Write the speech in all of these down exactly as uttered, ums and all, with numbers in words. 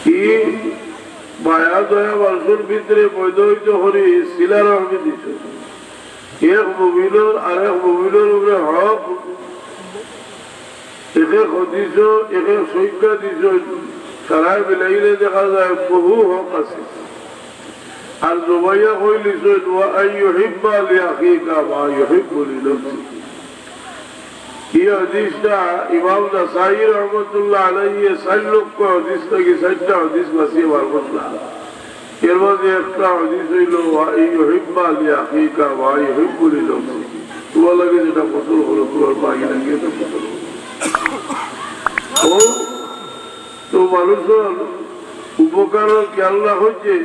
কি মায়া দয়া মানষর ভিতরে পয়দা অইতো করি সিলা রহমি দিছো। এক মুমিনর আরেক মুমিনর উপরে হক, এক এক হাদিসো এক এক সংজ্ঞা দিছো। সারায় মিলাইলে দেখা যায় বহু হক আছে। আর জমাইয়া কইলিছো, "ওয়া আন ইউহিব্বা লি আখিকা মা ইউহিব্বু লি নাফসিহি।" এই হাদিসটা ইমাম নাসাই রহমতুল্লাহ আলাইহি চাইর লক্ষ হাদিস থাকি চাইরটা হাদিস বাছিয়া বার করলা। এর মাঝে একটা হাদিস অইলো, "ওয়া আন ইউহিব্বা লি আখিকা মা ইউহিব্বু লি নাফসিহি।" তুমার লাগি যেটা পছন্দ করো, তুমার ভাইর লাগি এটা পছন্দ করো। ও তো মানষর উপকারর খেয়াল রাখইন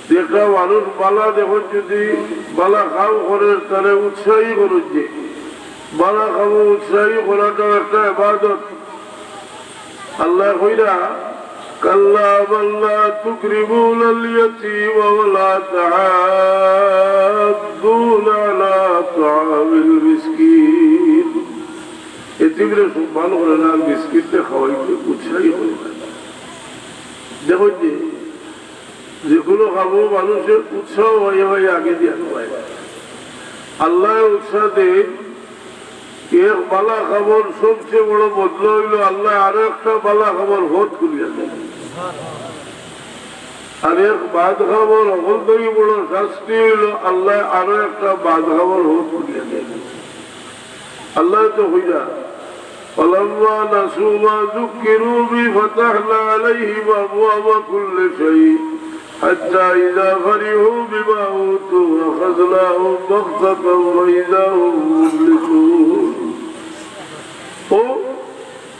যে, একটা মানুষ বালা দেখইন যদি বালা কাম করে, তারে উৎসাহী করইন যে। বালা কামো উৎসাহী করাটাও একটা ইবাদত। আল্লায় কইরা, "কাল্লা বাল লা তুকরিমুনাল ইয়াতীমা ওয়া লা তাহাদ্দুনা আলা তাআমিল মিসকিন।" এতিমরে সম্মান করে না, আর মিসকিনরে খাওয়াইতে উৎসাহী করে না। দেখইন যে, যেকুনু কামো মানষে উৎসাহ পাইয়া পাইয়া আগে দিয়া খাওয়ায়। আল্লায় উৎসাহ দেইন, এক বালা কামর সবচেয়ে বড় বদলা অইলো আল্লায় আরো একটা বালা কামর পথ খুলিয়া দেইন। আর এক বাদ কামর হকল থাকি বড় শাস্তি অইলো আল্লায় আরো একটা বাদ কামর পথ খুলিয়া দেইন। আল্লায় তো কইরা, "ফালাম্মা নাসু মা যুক্কিরু বিহি ফাতাহনা আলাইহিম আবওয়াবা কুল্লি শাইইন হাত্তা ইযা ফারিহু বিমা উতু আখাযনাহুম বাগতাতান ফাইযা হুম মুবলিসুন।" ও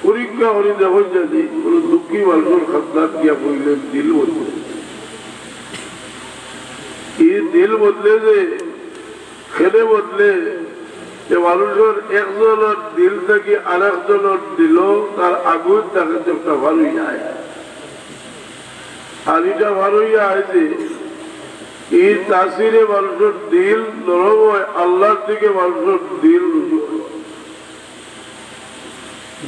পরীক্ষা করি দেখইন যদি কুনু দুঃখী মানষর কান্দাত গিয়া পড়লে দিল বদলে। এই দিল বদলে যে কেনে বদলে, যে মানষর একজনর দিল থাকি আরেকজনর দিলো তার আগুন তাকে একটা ভালোই যায়। আর এটা ভালোই যায় যে এই তাসিরে মানষর দিল নরম অয়, আল্লাহর দিকে মানষর দিল রুজু অয়।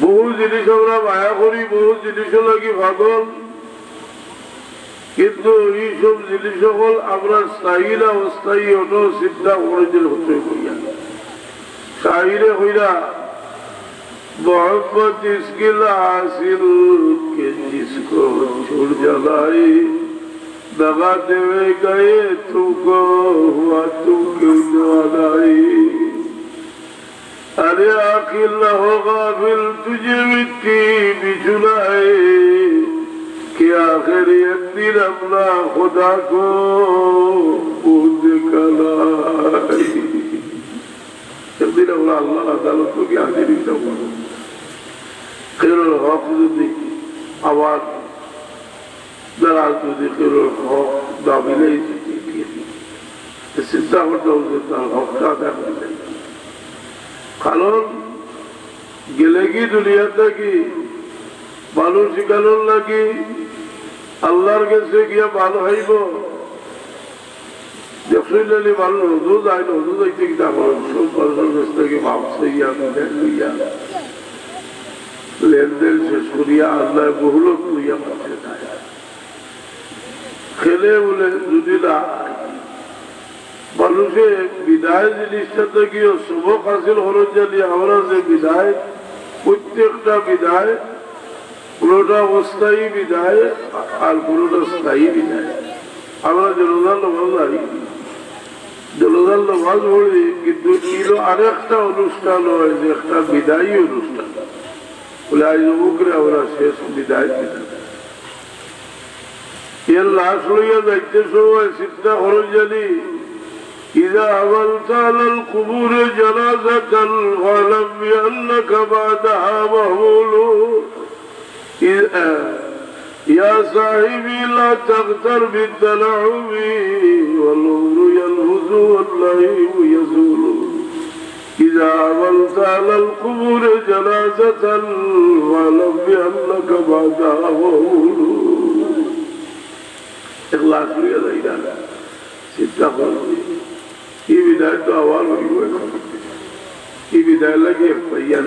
বহু জিনিস আমরা মায়া করি, বহু জিনিসর লাগি পাগল, কিন্তু এই সব জিনিস অকল আমরা স্থায়ী না অস্থায়ী, অত চিন্তা করে দিল হতে করিয়া। শাইরে কইরা, "মোহাম্মদ ইশকিল হাসিল কে জিসকো ছুড় জালাই, দগা দেবে গায়ে তুমকো হুয়া তুম কিউ জওয়ালাই।" ارے عاقل نہ ہو غافل، تجھے مٹی بھی چھلائے، کہ آخر ایک دن اپنا خدا کو پوچھ کر آئے۔ একদিন আমরা আল্লাহর আদালতো গিয়া হাজির অইতাম। কেউর হক যদি আমার দ্বারা যদি কেউর হক দাবি নাই, চিন্তা করতে হবে যে তার হকটা আদায় করতে। কারণ গেলেগি দুনিয়া থাকি মানুষ ইকানোর লাগি আল্লাহর গেছে গিয়া মাফ চাইবো। দেখছইন নি মানুষ হুজুর যায় না, হুজুর যাইতে কিতা করেন? সব মানুষর গেছ থাকি মাফ চাইয়া, বিদায় লইয়া, লেনদেন শেষ করিয়া আল্লায় বহু লোক লইয়া মাফ চায়। কেনে বুলে যদি না মানষে বিদায় জিনিসটা থাকিও সবক হাসিল করইন জানি, আমরা যে বিদায়, প্রত্যেকটা বিদায়, কোনোটা অস্থায়ী বিদায় আর কোনোটা স্থায়ী বিদায়। আমরা জানাজার নামাজ যাই, জানাজার নামাজ পড়ি, কিন্তু ইলো আরেকটা অনুষ্ঠান অয় যে একটা বিদায়ী অনুষ্ঠান। বুলে, "আইজ অমুকরে আমরা শেষ বিদায় দিলাম।" এর লাশ লইয়া যাইতে সময় চিন্তা করইন জানি, "إذا حملت على القبور جنازة فاعلم بأنك بعدها محمول." إذ-، آه، يا صاحبي لا تغتر بالتنعم، والعمر ينفذ والنعيم يزول. إذا حملت على القبور جنازة فاعلم بأنك بعدها محمول. এক লাশ লইয়া যাইরা, চিন্তা করো, এই বিদায় তো আবার অইবো। এই বিদায় লাগি এক পাইয়া